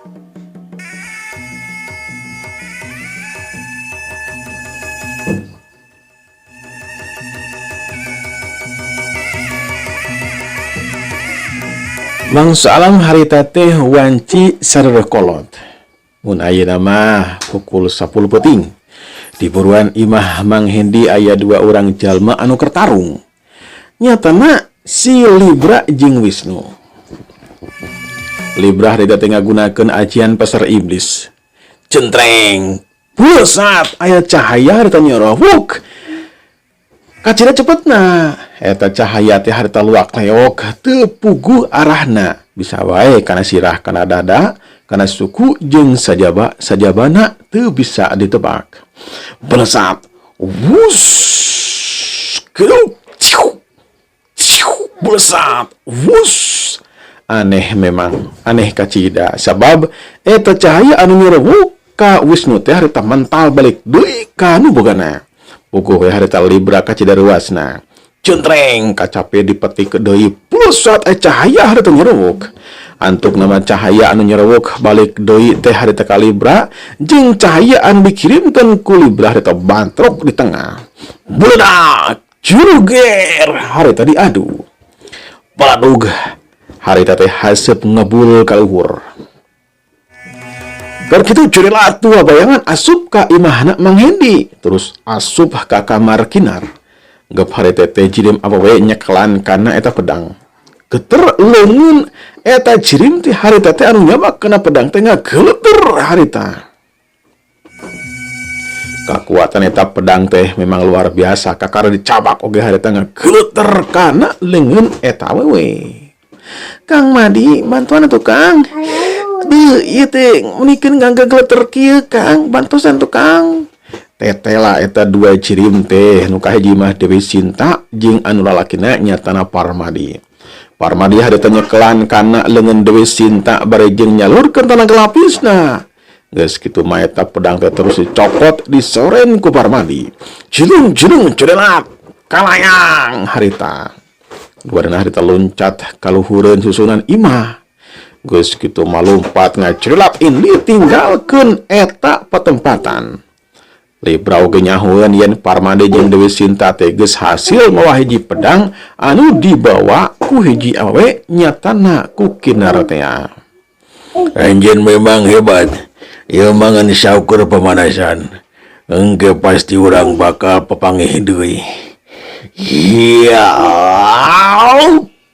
Mangsa alam harita teh wanci sareureun kolot. Mun ayeuna mah pukul 10 peuting. Di buruan imah Mang Hendi aya dua orang jalma anu keur tarung. Nyatana si Libra jeung Wisnu. Libra harita teh ngagunakeun ajian pasar iblis. Centreng, pusat aya cahaya harita nyorowuk. Kacida cepetna eta cahaya teh harita luak leok teu puguh arahna, bisa wae kana sirah, kana dada, kana suku jeung sajaba sajabana teu bisa ditebak. Belesat, wus, geduk, ciu, ciu, belesat, wus. Aneh, memang aneh kacida, sabab eta cahaya anu nyerewuk ka Wisnu teh harita mental balik deui ka nu bogana. Puguh we harita Libra kacida ruasna. Centreng, kacape dipetik deui, pusat cahaya harita nyerewuk. Antuk nama cahaya anu nyerewuk balik deui teh harita ka Libra jeung cahaya anu dikirimkeun ku Libra harita bantrok di tengah. Meledak, juruger harita diadu. Baladug harita teh haseup ngebul ka luhur. Keur kitu curilat dua bayangan asup ka imahna Mang Hendi, terus asup ka kamar Kinar. Gep harita teh jirim awewe nyekelan kana eta pedang. Geter leungeun eta jirim teh harita teh anu nyabak kana pedang teh ngageleter harita. Kakuatan eta pedang teh memang luar biasa, kakara dicabak oge harita ngageleter kana leungeun eta awewe. Kang Madi, bantuan atuh, Kang. Duh, ieu teh meunikeun ngageleter kieu, Kang, bantosan tuh, Kang. Tetela eta dua jirim teh, nu kahiji mah Dewi Sinta jeung anu lalakina nyatana Parmadi. Parmadi harita nyekelan kana leungeun Dewi Sinta bari jeung nyalurkeun tanaga lapisna. Geus kitu mah eta pedang teh terus dicokot, disoren ku Parmadi. Jelung jelung cerelat kalayang harita. Duadana harita loncat kaluhureun susunan imah. Geus kitu mah lompat ngacerilap ini tinggalkeun eta patempatan. Libra oge nyahoeun yen Parmadi jeung Dewi Sinta teh geus hasil mawa hiji pedang anu dibawa ku hiji awe, nyatana ku Kinar teh. Anjeun memang hebat. Ieu mah ngan saukur pemanasan. Engke pasti urang bakal papanggih deui. Iya,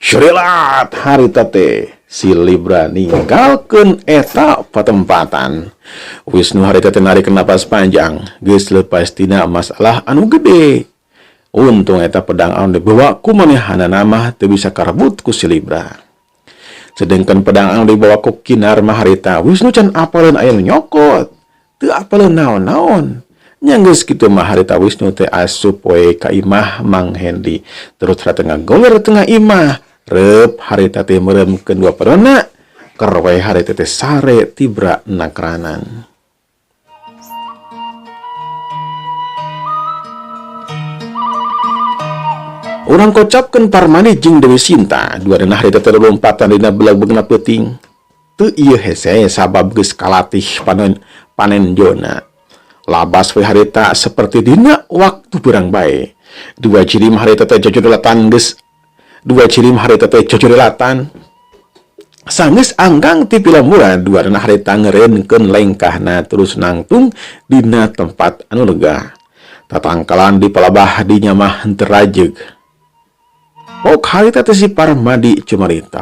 curilat harita teh si Libra ninggalkeun eta patempatan. Wisnu harita teh narik napas panjang, geus lepas tina masalah anu gede. Untung eta pedang anu dibawa ku manehanana mah teu bisa karebut ku si Libra. Sedangkan pedang anu dibawa ku Kinar mah harita Wisnu can apaleun aya nu nyokot. Teu apaleun naon-naon. Nya geus kitu mah harita Wisnu teh asup we ka imah Mang Hendi. Terus harita ngagoler tengah imah. Reup harita teh meureumkeun dua padonna. Keur we harita teh sare tibra nakranan. Urang kocapkeun Parmadi jeung Dewi Sinta, duadana harita teh lompatan dina belag-beugna peuting. Teu ieu hese sabab geus kalatih panen panen jona. Labas we harita seperti dina waktu berang bae. Dua jirim harita teh jojodolatan geus dua jirim harita teh jojodolatan. Sanggeus anggang ti pilamburan, duadana harita ngeureunkeun lengkahna terus nangtung dina tempat anu lega. Tatangkalan di palabah dinya mah henteu rajeug. Pok harita teh si Parmadi cumarita.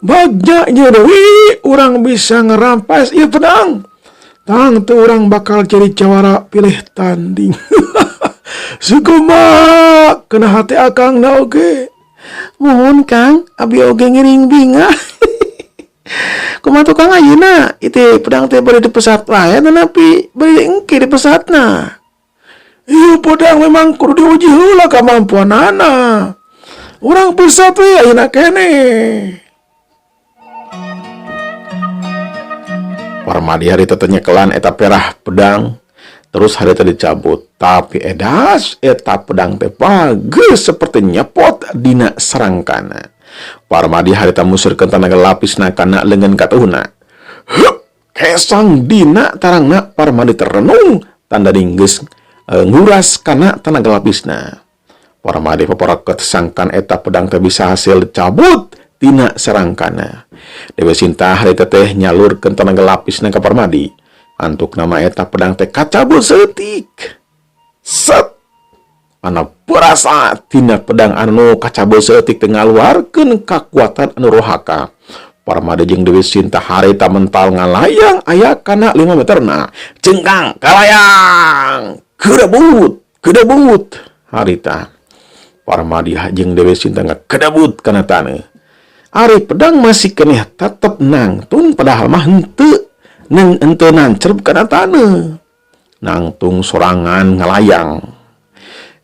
Bagja deui urang bisa ngerampas ieu pedang. Tang teu urang bakal jadi jawara pilih tanding. Sukuma kena hati akang na oge. Muhun, Kang, abi oge ngiring bingah. Kumaha tuh, Kang, ayeuna? Itu pedang teh bade dipesat wae tanapi bade engke dipesatna? Ieu pedang memang kudu diuji heula kamampuanana. Urang pesat we ayeuna keneh. Parmadi harita teh nyekelan eta perah pedang, terus harita dicabut, tapi edas eta pedang teh bagus seperti nyepot dina sarangkana. Parmadi harita musurkeun tanaga lapisna kana leungeun katuhna. Hup! Kesang dina tarangna Parmadi terenung tanda dinggeus nguras kana tanaga lapisna. Parmadi paparoket sangkan eta pedang teh bisa hasil dicabut tina sarangkana. Dewi Sinta harita teh nyalurkeun tanaga lapisna ka Parmadi. Antuk nama eta pedang teh kacabut seeutik. Set! Ana berasa tina pedang anu kacabut seeutik teh ngaluarkeun kakuatan anu rohaka. Parmadi jeung Dewi Sinta harita mental ngalayang aya kana 5 meterna. Cengkang kalayang. Kedebut, kedebut harita. Parmadi jeung Dewi Sinta ngakedebut kana taneuh. Ari pedang masih keneh tetep nangtung padahal mah henteu neng henteu nancerep kana taneuh. Nangtung sorangan ngalayang.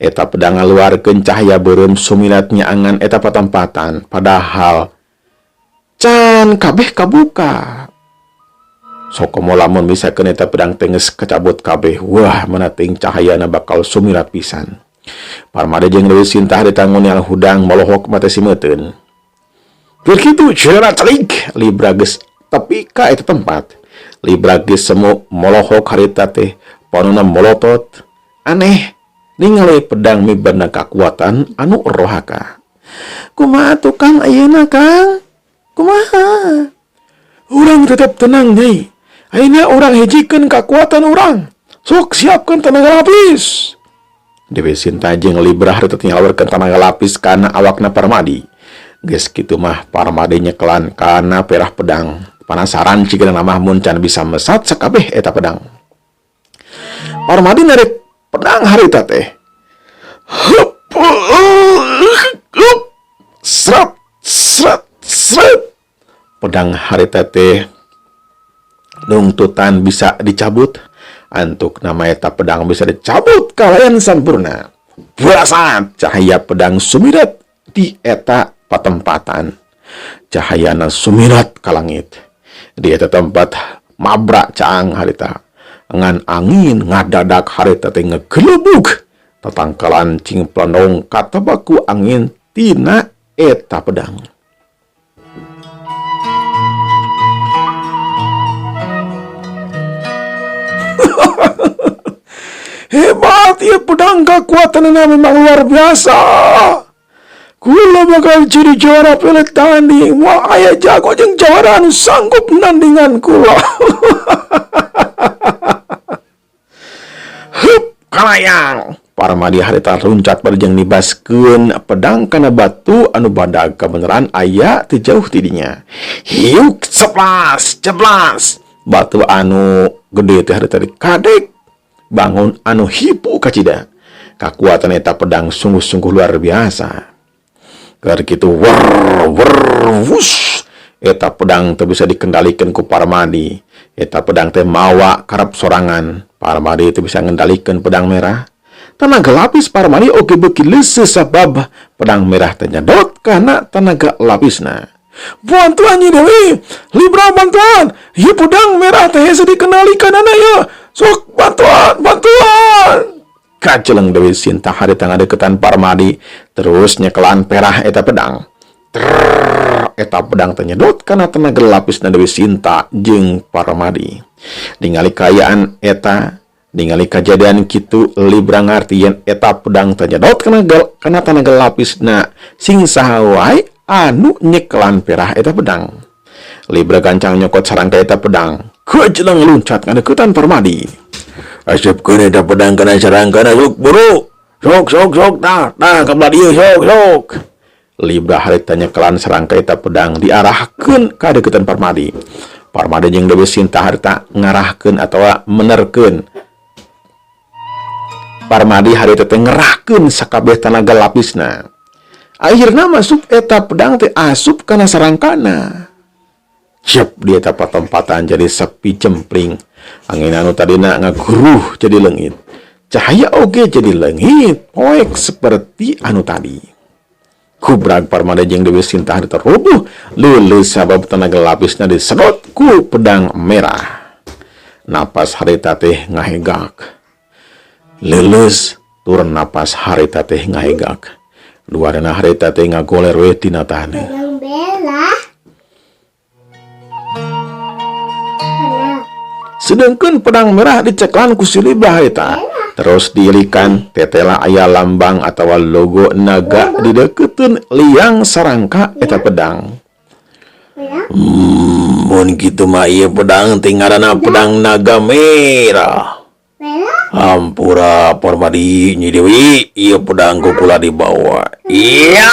Eta pedang ngaluarkeun cahaya beureum sumilat nyaangan eta patempatan padahal can kabeh kabuka. Sokomo lamun misalkeun eta pedang teh geus kacabut kabeh, wah mana teuing cahayana bakal sumilat pisan. Parmadi jeung Dewi Sinta harita ngunial hudang molohok mate simeuteun. Keur kitu cenah celik Libra geus tepi ka eta tempat. Libra geus semu molohok harita teh panonna molotot. Aneh ningali pedang mibarna kakuatan anu rohaka. Kumaha tukang ayeuna Kang? Kumaha? Urang tetep tenang Nyai. Ayeuna urang hijikeun kakuatan urang. Sok siapkeun tenaga lapis. Dewi Sinta jeung Libra harita nyalurkeun tenaga lapis kana awakna Parmadi. Geus kitu mah Parmadi nyekelan kana perah pedang. Panasaran cigana mah mun can bisa mesat sakabeh eta pedang. Parmadi narik pedang harita teh. Hup, hup, seret, seret, seret. Pedang harita teh nungtutan bisa dicabut. Antuk nama eta pedang bisa dicabut kalayan sampurna. Berasat cahaya pedang sumirat di eta patempatan. Cahayana sumirat ka langit. Di eta tempat mabrak caang harita. Ngan angin ngadadak harita teh ngegelebug. Tatangkalan cing plandong katabaku angin tina eta pedang. Hebat ya pedang, kekuatannya memang luar biasa. Kula bakal jadi juara pelet tanding. Wah, aya jago jeung juara anu sanggup nandingan kula. Hup, kalayang. Parmadi harita luncat barjeng nibaskeun pedang kana batu anu badag kabeneran aya teu jauh ti dinya. Hiuk ceplas, ceplas. Batu anu gede teh harita dikadek. Bangun anu hipu kacida. Kakuatan eta pedang sungguh-sungguh luar biasa. Keur kitu wer wer wus. Eta pedang teu bisa dikendalikan ku Parmadi. Eta pedang teh mawa karep sorangan. Parmadi teu bisa ngendalikeun pedang merah. Tenaga lapis Parmadi oge beuki leuseuh sabab pedang merah teh nyedot kana tenaga lapisna. Bantuan Nyi Dewi, Libra bantuan. Ieu pedang merah teh hese dikendalikan ana ya. Sok bantuan, bantuan. Kajeleng Dewi Sinta harita ngadeukeutan Parmadi, terus nyekelan perah eta pedang. Trrrr, eta pedang teh nyedot kana tenaga lapisna Dewi Sinta jeung Parmadi. Ningali kaayaan eta, ningali kajadian kitu Libra ngarti yen eta pedang teh nyedot kana tenaga lapisna sing saha wae anu nyekelan perah eta pedang. Libra gancang nyokot sarangka eta pedang. Kajeleng luncat ngadeuketan Parmadi. Asupkeun eta pedang kana sarangkana sok buru. Sok sok sok tah tah ka belah dieu sok sok. Libra harita nyekelan sarangka eta pedang diarahkeun ka deuketan Parmadi. Parmadi jeung Dewi Sinta harita ngarahkeun atawa menerkeun. Parmadi harita teh ngerahkeun sakabeh tanaga lapisna. Akhirna masuk eta pedang teh asup kana sarangkana. Cep di eta patempatan jadi sepi cempling. Angin anu tadina ngaguruh jadi leungit. Cahaya oge jadi leungit, poek seperti anu tadi. Kubrag Parmadi jeung Dewi Sinta harita rubuh, leuleus sabab tenaga lapisna disedot ku pedang merah. Napas harita teh ngahegak. Leuleus turun napas harita teh ngahegak. Duanana harita teh ngagoler we tina taneuh. Sedengkeun pedang merah diceklan ku si Libra harita. Terus diilikan tetela aya lambang atawa logo naga dideukeuteun liang sarangka eta pedang. Mun kitu mah ieu pedang teh ngaranna pedang naga merah. Hampura Parmadi Nyi Dewi, ieu pedang ku kula dibawa. Iya,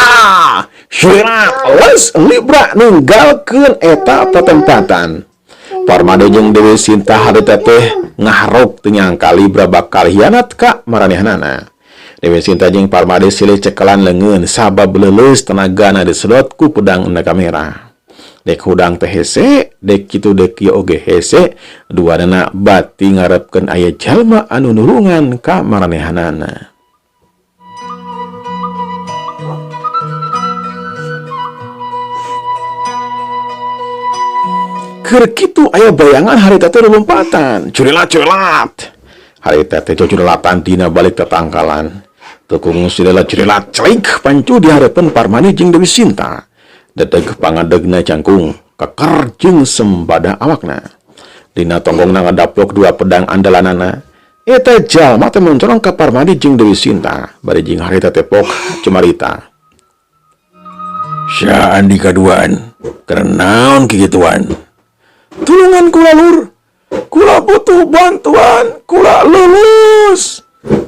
surat les Libra ninggalkeun eta patempatan. Parmadi jeung Dewi Sinta harita teh ngaharok teu nyangka Libra bakal hianat ka maranehanana. Dewi Sinta jeung Parmadi silih cekelan leungeun sabab leuleus tenagana disedot ku pedang naga merah. Dek hudang teh hese, dek kitu dek kieu oge hese, duanana bati ngarepkeun aya jalma anu nulungan ka maranehanana. Keur kitu aya bayangan harita teh lulumpatan, curilat curilat. Harita teh cucurlatan dina balik tatangkalan. Tukung silela curilat celik pancu di hareupeun Parmadi jeung Dewi Sinta. Dedeg pangadegna jangkung, keker jeung sembada awakna. Dina tonggongna ngadaplok dua pedang andalanana. Eta jalma teh mencorong ka Parmadi jeung Dewi Sinta, bari jeung harita tepok cumarita. Saha andika duaan, keur naon kikituan? Tulungan kula lur, kula butuh bantuan, kula lulus.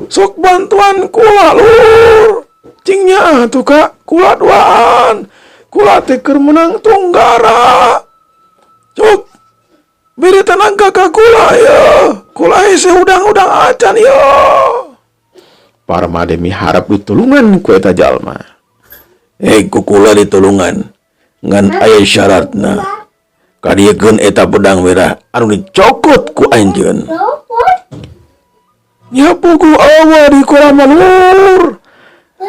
Sok bantuan kula lur. Cingnya atuh ka, kula duaan. Kula teh keur meunang tunggara. Cuk, bere tenaga ka kula ye. Kula hese hudang-hudang acan ye. Parmadi miharep ditulungan ku eta jalma. Ku kula ditulungan ngan aya syaratna. Kadiekeun eta pedang merah anu dicokot ku anjeun. Nya puguh awa di kula mah lur.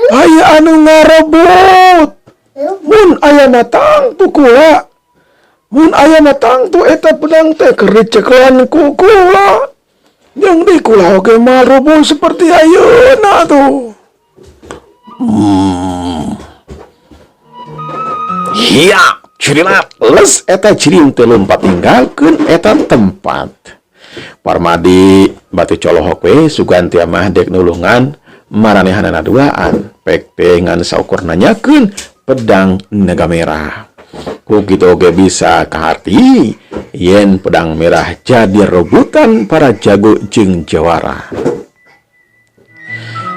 Aya anu ngarebut. Mun aya matang tu kula. Mun aya matang tu eta pedang teh keur dicekelan ku kula. Jeung di kula oge moal rubuh seperti ayeuna tuh. Hiya, curilat les eta jirim teh lompat ninggalkeun eta tempat. Parmadi batu colohok we sugan teh mah dek nulungan maranehanana duaan. Pek teh ngan saukur nanyakeun pedang naga merah. Ku kitu oge bisa kaharti yen pedang merah jadi rebutan para jago jeung jawara.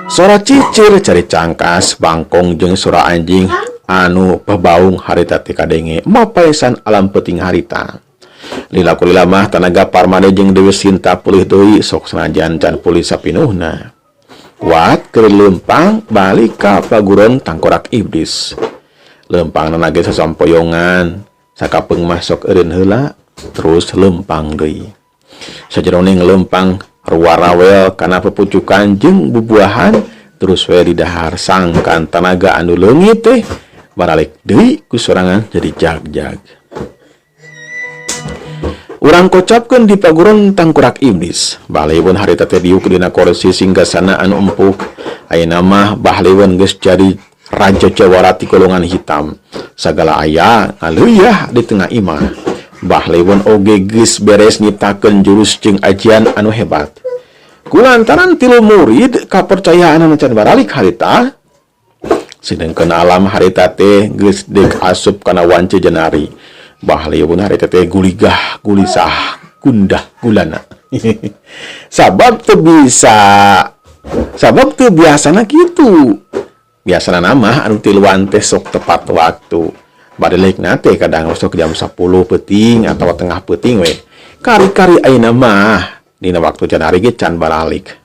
Sora cicir cari cangkas bangkong jeung sora anjing anu pebaung harita teh kadenge mapaesan alam peuting harita. Lila ku lila mah tanaga Parmadi jeung Dewi Sinta pulih deui sok sanajan can pulih sapinuhna. Kuat keur leumpang balik ka paguron tangkorak iblis. Leumpangna ge sasampoyongan, sakapeung mah sok eureun heula terus leumpang deui. Sajeroning leumpang ruarawel kana pepucukan jeung bubuahan terus we didahar sangkan tanaga anu leungit teh baralik deui ku sorangan jadi jag-jag. Urang kocapkeun di paguron tangkurak iblis. Bahleweun harita teh diuk dina kursi singgasana anu empuk. Ayeuna mah Bahleweun geus jadi raja jawara ti golongan hitam. Sagala aya ngaleuya di tengah imah. Bahleweun oge geus beres nyiptakeun jurus jeung ajian anu hebat. Kulantaran tilu murid kapercayaanana can baralik harita, sedengkeun alam harita teh geus deuk asup kana wance jenari. Bahleweun harita teh guligah, gulisah, gundah gulana. Sabab teu bisa, sabab teu biasana kitu. Biasana mah anu tiluan teh sok tepat waktu. Barilikna teh kadang sok jam 10 peuting atawa tengah peuting we. Kari-kari ayeuna mah dina waktu janari ge can baralik.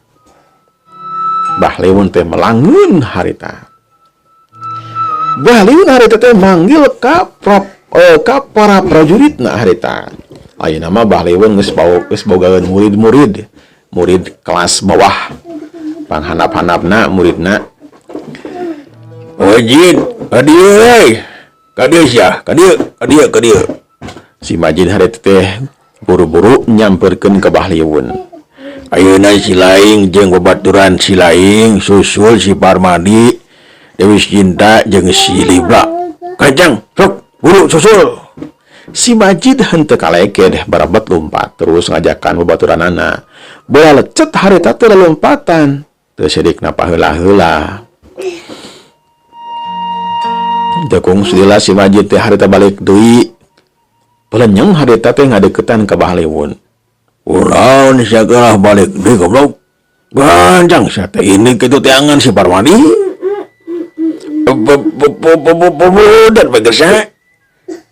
Bahleweun teh melangeun harita. Bahleweun harita teh manggil ka para prajuritna harita. Ayeuna mah Bahleweun geus bogaeun murid-murid, murid kelas bawah. Panghanap-hanapna muridna. Wajid, ka dieu euy. Ka dieu sia, ka dieu, ka dieu, ka dieu. Si Majid harita teh buru-buru nyamperkeun ka Bahleweun. Ayeuna si Laing jeung babaturan si Laing susul si Parmadi Dewi Sinta jeung si Libra. Kajang, sok buru susul. Si Majid henteu kaleked barabet lumpat terus ngajakan babaturanana. Bola lecet harita teh lompatan. Teu sidikna paheula-heula. Teu kungsi lila si Majid teh harita balik deui. Pelenyeng harita teh ngadeukeutan ka Bah Liwon. Kunaon sia geurah balik deui goblok? Gancang sia teh ini kitu teangan si Parmadi. Dan pemirsa,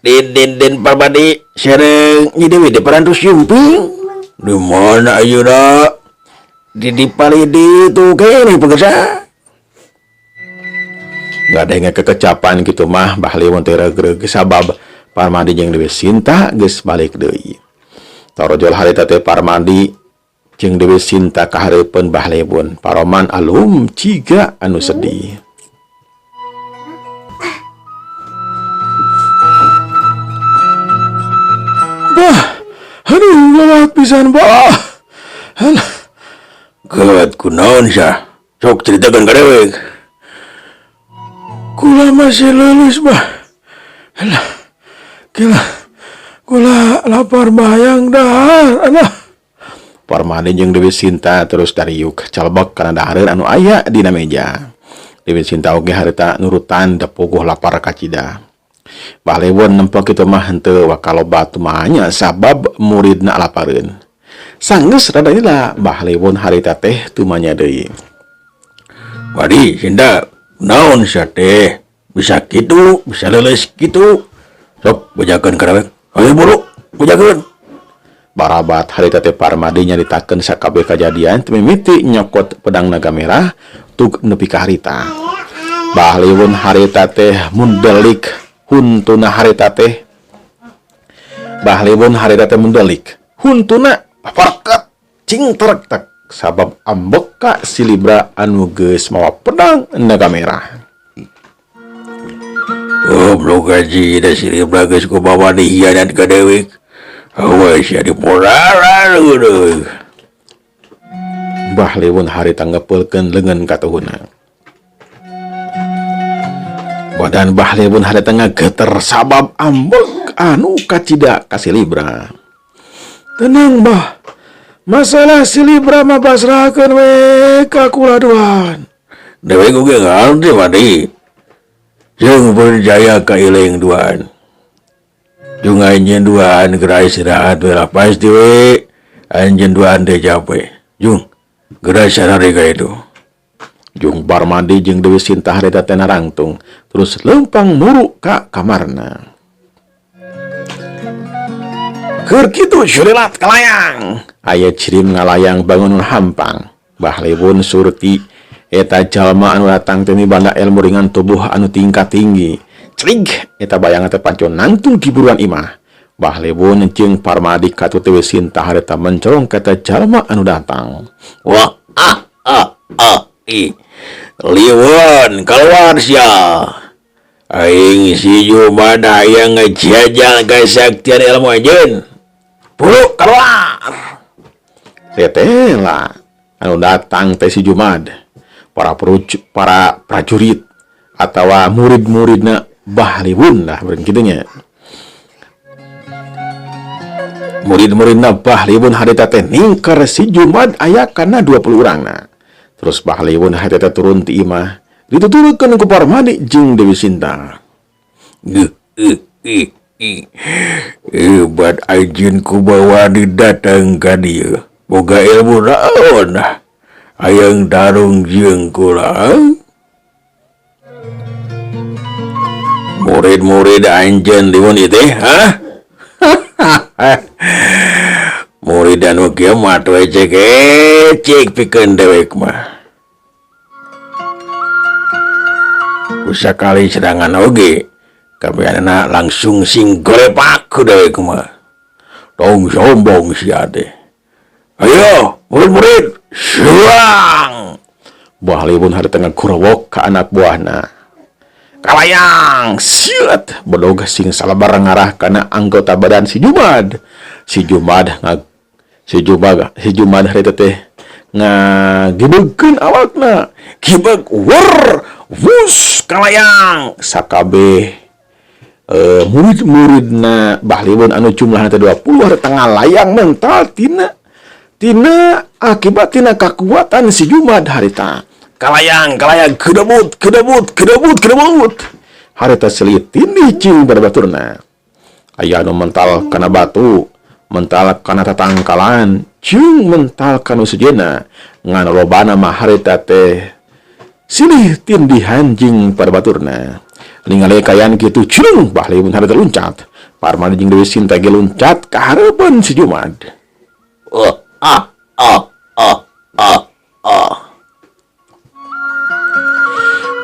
Din Parmadi sareng Nyi Dewi di parantos yumping. Di mana ayeuna? Di palidi tuh kene pemirsa. Ngadenge kekecapan kitu mah Bah Liwon teh regreg sabab Parmadi jeung Dewi Sinta geus balik deui. Torojol harita teh Parmadi jeung Dewi Sinta kahareupeun Bah Liwon. Paroman alum ciga anu sedih. Bah, aduh gawat pisan bah. Alah. Gawat kunaon sah? Sok ceritakan ka dewek. Kula masih lulus bah. Alah, gila. Kula lapar bayang dahar. Alah. Parmadi jeung Dewi Sinta terus dariuk calbek kana dahareun anu aya dina meja. Dewi Sinta oge harita nurutan dapuguh lapar kacida. Bah Liwon nempo kitu mah henteu wakaloba tumanya sabab muridna lapareun. Sanggeus rada lila Bah Liwon harita teh tumanya deui. Badi Sinta, naon sia teh? Bisa kitu, bisa leuleus kitu. Sok bejakeun ka dewek. Ayo buru, bejakeun. Barabat harita teh Parmadi nyaritakeun sakabeh kajadian mimiti nyokot pedang naga merah tug nepi ka harita. Bah Liwon harita teh mundelik huntuna harita teh. Bah Liwon harita teh mundelik huntuna paparket cing terek tek sabab ambek ka si Libra anu geus mawa pedang naga merah. Goblok gaji da si Libra geus kubawa dihianat ka dewek. Awas sia diporaran geuleuh. Bah Liwon harita ngepeulkeun leungeun katuhuna. Badan Bah Liwon harita ngageter sabab ambek anu kacida ka si Libra. Tenang bah, masalah si Libra mah pasrahkeun we ka kula duaan. Dewek oge ngarti madi. Jeung berjaya ka iling duaan. Jeung anjeun duaan geura istirahat we lah pasti we. Anjeun duaan teh capek. Jung, geura sarare ka itu. Jung Parmadi jeung Dewi Sinta harita teh narangtung terus leumpang muru ka kamarna. Keur kitu sulilat kalayang. Aya cirim ngalayang bangun hampang. Bah Liwon surti eta jalma anu datang teh mibanda ilmu ringan tubuh anu tingkat tinggi. Crig eta bayangan teh pancon nangtung di buruan imah. Bah Liwon jeung Parmadi katut Dewi Sinta harita mencorong ka eta jalma anu datang. Wah, ah, ah, ah, i. Liwon keluar sia. Aing si Jumad hayang ngejajal kasaktian ilmu anjeun. Buru keluar. Teteh lah anu datang teh si Jumad. Para prajurit atawa murid-muridna Bah Liwon lah beureun kitu nya. Murid-muridna Bah Liwon harita teh ningker si Jumad aya kana 20 urangna. Terus Bah Liwon harita teh turun ti imah dituturkeun ku Parmadi jeung Dewi Sinta. Hebat anjeun ku bawa didatang ka dieu. Boga ilmu naon? Hayang tarung jeung kula. Murid-murid anjeun Liwon ieu teh, hah? Murid anu kieu mah atuh ecek-ecek pikeun dewek mah. Kusakali serangan oge, kabehanana langsung sing gorepak ku dewek mah. Tong sombong sia teh. Ayo, murid-murid, serang! Bah Liwon harita ngagorowok ka anak buahna. Kalayang, siut, bedog sing salabar ngarah kana anggota badan si Jumad. Si Jumad harita teh Ngagibegkeun awakna. Gibeg wer wus kalayang sakabeh murid-muridna Bahliwon anu jumlahna teh 20 harita ngalayang mental tina tina akibat tina kakuatan si Jumad harita. Kalayang kalayang kedebut kedebut kedebut kedebut harita silih tindih jeung pada baturna. Aya anu mental kana batu, mental kana tatangkalan, jeung mental kanu sejenna. Ngan lobana mah harita teh silih tindihan jeung pada baturna. Ningali kaayaan kitu cilung Bahliwon harita luncat. Parmadi jeung Dewi Sinta ge luncat ka hareupeun si Jumad. Oh, ah, ah, ah, ah, ah.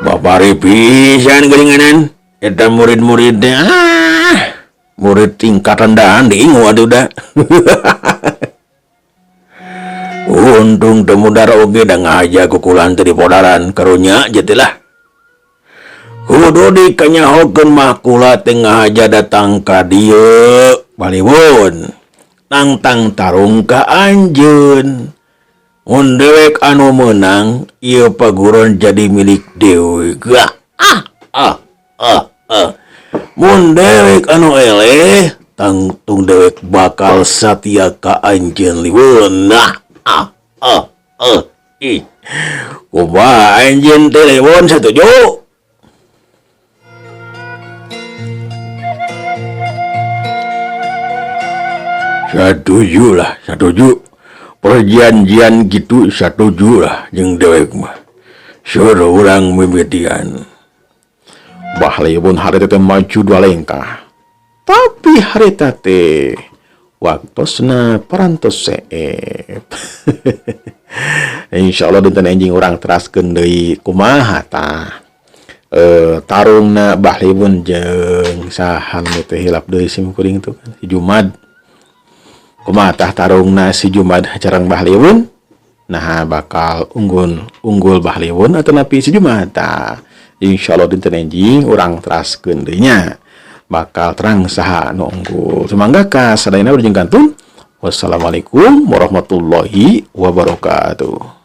Babari pisan geuninganan eta murid-murid teh. Ah, murid tingkat rendahan diingu atuh da. Untung teu mudar oge da ngahaja kukulan teh di podaran karunya je teh lah. Kudu dikanyahokeun mah kula teh ngahaja datang ka dieu Baliwon. Nangtang tarung ka anjeun. Mun dewek anu meunang ieu paguron jadi milik dewek. Ah, ah, ah, ah. Mun dewek anu eleh tangtung dewek bakal satia ka anjeun Liwon. Nah, ah, ah, ah, ih. Kumaha anjeun teh Liwon satuju? Satuju lah, satuju. Perjanjian gitu satuju lah jeung dewek mah. Suruh urang mimitian. Bahliwon harita teh maju dua lengkah. Tapi harita teh waktosna parantos seep. Insyaallah dinten enjing urang teraskeun deui kumaha tah. Tarungna Bahliwon jeung saha nu teh hilap deui sim kuring tuh kan si Jumad. Kumaha tah tarungna si Jumad sareng Bahliwon? Nah bakal unggul Bahliwon atau napi si Jumad tah. Insyaallah dinten enjing urang teraskeun deui nya. Bakal terang saha nu unggul. Sumangga ka sadayana berjeng kantun. Wassalamualaikum warahmatullahi wabarakatuh.